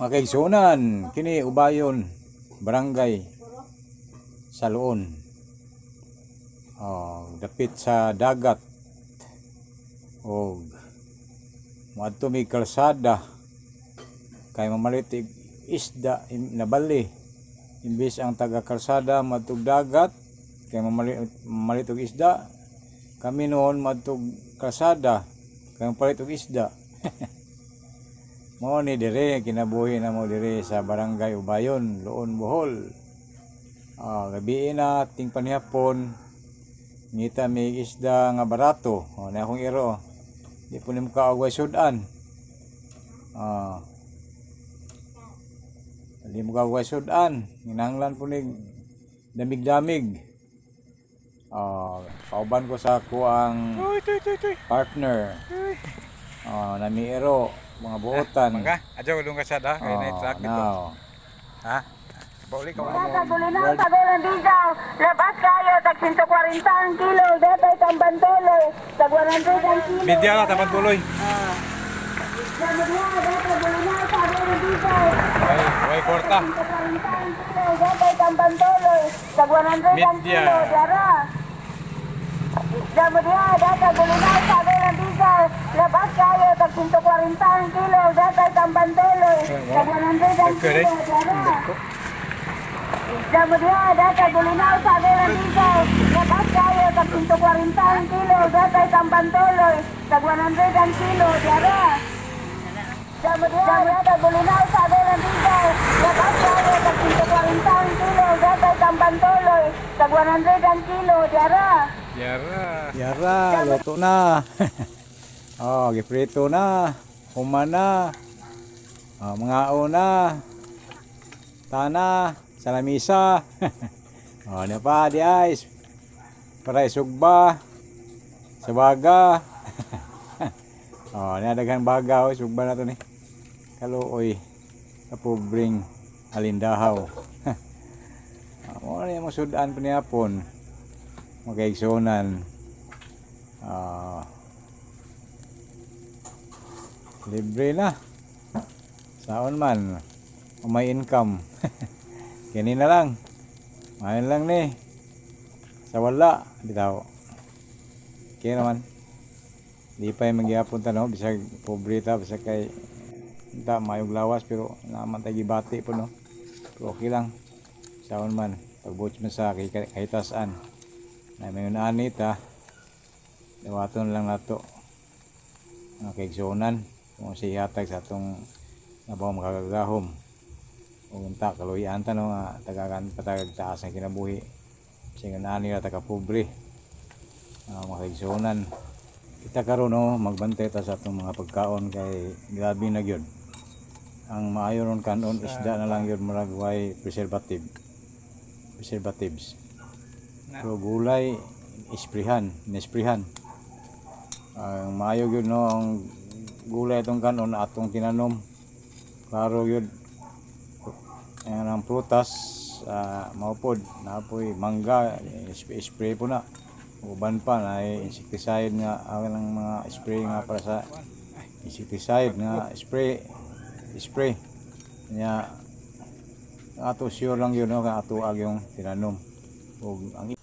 Mga kaigsunan, kini Ubayon, Barangay Saloon. Oh, dapit sa dagat. Og moadto mi kalsada kay mamalit og isda nabali. Imbes ang taga kalsada moadtog dagat kay mamalit og isda, kami noon moadtog kalsada kay mapalit og isda. Mao ni dire kinabuhi na mo dire sa Barangay Ubayon, Loon, Bohol. Ah, gabi na ting panihapon, ngita may isda nga barato. Oh, na akong iro. Di po nimo kaagway sudan. Ah. Di mo kaagway sudan. Kinahanglan po ni damig-damig. Ah, kauban ko sa kuang Uy, tuy, tuy, tuy. Partner. Oh, namiiro mga buotan. Mangga, adyo ulong ka sa da, kay na truck dito. Now. Ha? Bauli ka mo. Tagulinaw, tagulang bigaw. Labas kayo, tag 140 ang kilo. Datay tambantoloy, tag 100 ang kilo. Media ka tapan tuloy. Gamot nga, datay bulinaw, tagulang bigaw. Way, way korta. 140 ang kilo, datay tambantoloy, tag 100 ang Media. Kilo. Dara. Gamot nga, datay bulinaw, tagulang bigaw. Labas kayo, tag 140 ang kilo. Datay tambantoloy, tag 100 ang Nagkere. Kilo. Dara. Damo diha, datay bulinaw sa agulang bigaw. Labas kayo, tag 140 ang kilo. Datay tambantoloy, tag 100 ang kilo. Diara. Damo diha, datay bulinaw sa agulang bigaw. Labas kayo, tag 140 ang kilo. Datay tambantoloy, tag 100 ang kilo. Diara. Yara. Yara, luto na. Oh, giprito na. Human na. Oh, mga na. Tana, sa lamisa. Oh, ano pa di ay. Para isugba. Sa baga. Oh, na daghang baga oh, sugba na to ni. Kaluoy. Kapobreng alindahaw. Ah, mo na yung sudan pa nihapon. Makaigsunan. Ah, libre na. Saon man. O may income. Kini na lang. Mayon lang ni. Sa wala. Bitaw. Kaya naman. Di pa yung magyapon ta no. Bisag pobre ta. Bisag kay ta mayong lawas pero naman tayo gibati po no. Pero okay lang. Saon man. Pagbuot man sa kahitasan. Na may ani ta. Dawaton lang nato. Mga kaigsunan. Kung sihatag sa atong nabaw makagagahom. O unta kaluyan ta no nga tagakan patagag taas ang kinabuhi. Singon ani ra taga pobre. Mga kaigsunan. Kita karon no magbantay ta sa atong mga pagkaon kay grabe na gyud. Ang maayo ron kanon isda na lang gyud, murag way preservative. Preservatives. Pero gulay isprihan, nisprihan. Ang maayo gyud no ang gulay atong kanon atong tinanom. Klaro gyud. Ayan ang prutas, mao pod napoy mangga, spray po na. Uban pa na insecticide nga ang mga spray nga para sa insecticide nga spray spray. Nya ato sure lang yun no, nga ato ag yung tinanom. Ug ang